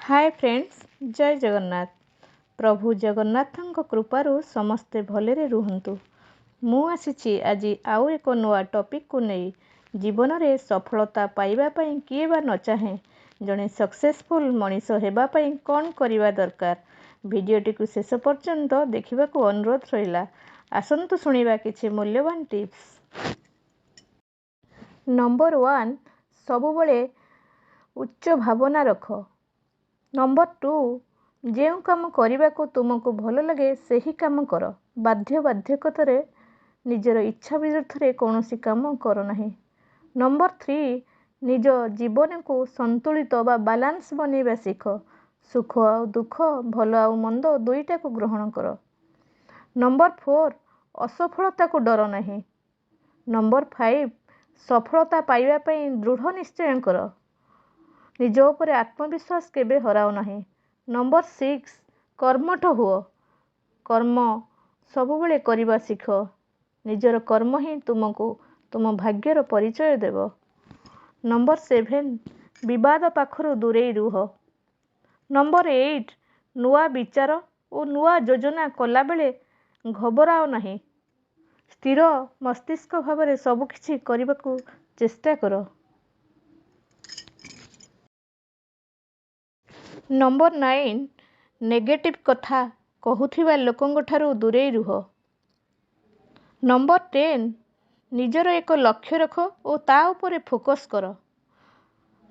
ହାଏ friends, ଜୟ ଜଗନ୍ନାଥ। ପ୍ରଭୁ ଜଗନ୍ନାଥଙ୍କ କୃପାରୁ ସମସ୍ତେ ଭଲରେ ରୁହନ୍ତୁ। ମୁଁ ଆସିଛି ଆଜି ଆଉ ଏକ ନୂଆ ଟପିକ୍କୁ ନେଇ। ଜୀବନରେ ସଫଳତା ପାଇବା ପାଇଁ କିଏ ବା ନ ଚାହେଁ? ଜଣେ ସକ୍ସେସଫୁଲ୍ ମଣିଷ ହେବା ପାଇଁ କ'ଣ କରିବା ଦରକାର? ଭିଡ଼ିଓଟିକୁ ଶେଷ ପର୍ଯ୍ୟନ୍ତ ଦେଖିବାକୁ ଅନୁରୋଧ ରହିଲା। ଆସନ୍ତୁ ଶୁଣିବା କିଛି ମୂଲ୍ୟବାନ ଟିପ୍ସ। ନମ୍ବର 1, ସବୁବେଳେ ଉଚ୍ଚ ଭାବନା ରଖ। ନମ୍ବର 2, ଯେଉଁ କାମ କରିବାକୁ ତୁମକୁ ଭଲ ଲାଗେ ସେହି କାମ କର। ବାଧ୍ୟ ବାଧ୍ୟକତାରେ ନିଜର ଇଚ୍ଛା ବିରୁଦ୍ଧରେ କୌଣସି କାମ କର ନାହିଁ। ନମ୍ବର 3, ନିଜ ଜୀବନକୁ ସନ୍ତୁଳିତ ବା ବାଲାନ୍ସ ବନେଇବା ଶିଖ। ସୁଖ ଆଉ ଦୁଃଖ, ଭଲ ଆଉ ମନ୍ଦ ଦୁଇଟାକୁ ଗ୍ରହଣ କର। ନମ୍ବର 4, ଅସଫଳତାକୁ ଡର ନାହିଁ। ନମ୍ବର 5, ସଫଳତା ପାଇବା ପାଇଁ ଦୃଢ଼ ନିଶ୍ଚୟ କର। ନିଜ ଉପରେ ଆତ୍ମବିଶ୍ୱାସ କେବେ ହରାଅ ନାହିଁ। ନମ୍ବର 6, କର୍ମଠ ହୁଅ। କର୍ମ ସବୁବେଳେ କରିବା ଶିଖ। ନିଜର କର୍ମ ହିଁ ତୁମକୁ ତୁମ ଭାଗ୍ୟର ପରିଚୟ ଦେବ। ନମ୍ବର 7, ବିବାଦ ପାଖରୁ ଦୂରେଇ ରୁହ। ନମ୍ବର 8, ନୂଆ ବିଚାର ଓ ନୂଆ ଯୋଜନା କଲାବେଳେ ଘବରାଅ ନାହିଁ। ସ୍ଥିର ମସ୍ତିଷ୍କ ଭାବରେ ସବୁକିଛି କରିବାକୁ ଚେଷ୍ଟା କର। ନମ୍ବର 9, ନେଗେଟିଭ୍ କଥା କହୁଥିବା ଲୋକଙ୍କଠାରୁ ଦୂରେଇ ରୁହ। ନମ୍ବର 10, ନିଜର ଏକ ଲକ୍ଷ୍ୟ ରଖ ଓ ତା ଉପରେ ଫୋକସ୍ କର।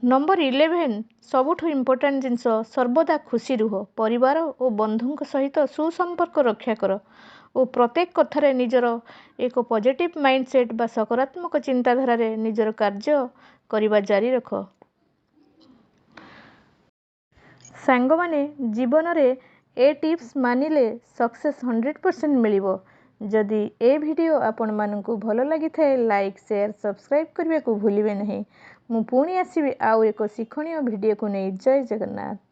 ନମ୍ବର 11, ସବୁଠୁ ଇମ୍ପୋର୍ଟାଣ୍ଟ ଜିନିଷ, ସର୍ବଦା ଖୁସି ରୁହ। ପରିବାର ଓ ବନ୍ଧୁଙ୍କ ସହିତ ସୁସମ୍ପର୍କ ରକ୍ଷା କର ଓ ପ୍ରତ୍ୟେକ କଥାରେ ନିଜର ଏକ ପଜିଟିଭ୍ ମାଇଣ୍ଡସେଟ୍ ବା ସକାରାତ୍ମକ ଚିନ୍ତାଧାରାରେ ନିଜର କାର୍ଯ୍ୟ କରିବା ଜାରି ରଖ। ସାଙ୍ଗମାନେ, ଜୀବନରେ ଏ ଟିପ୍ସ ମାନିଲେ ସକ୍ସେସ୍ 100% ମିଳିବ। ଯଦି ଏ ଭିଡ଼ିଓ ଆପଣମାନଙ୍କୁ ଭଲ ଲାଗିଥାଏ, ଲାଇକ୍, ସେୟାର, ସବସ୍କ୍ରାଇବ୍ କରିବାକୁ ଭୁଲିବେ ନାହିଁ। ମୁଁ ପୁଣି ଆସିବି ଆଉ ଏକ ଶିକ୍ଷଣୀୟ ଭିଡ଼ିଓକୁ ନେଇ। ଜୟ ଜଗନ୍ନାଥ।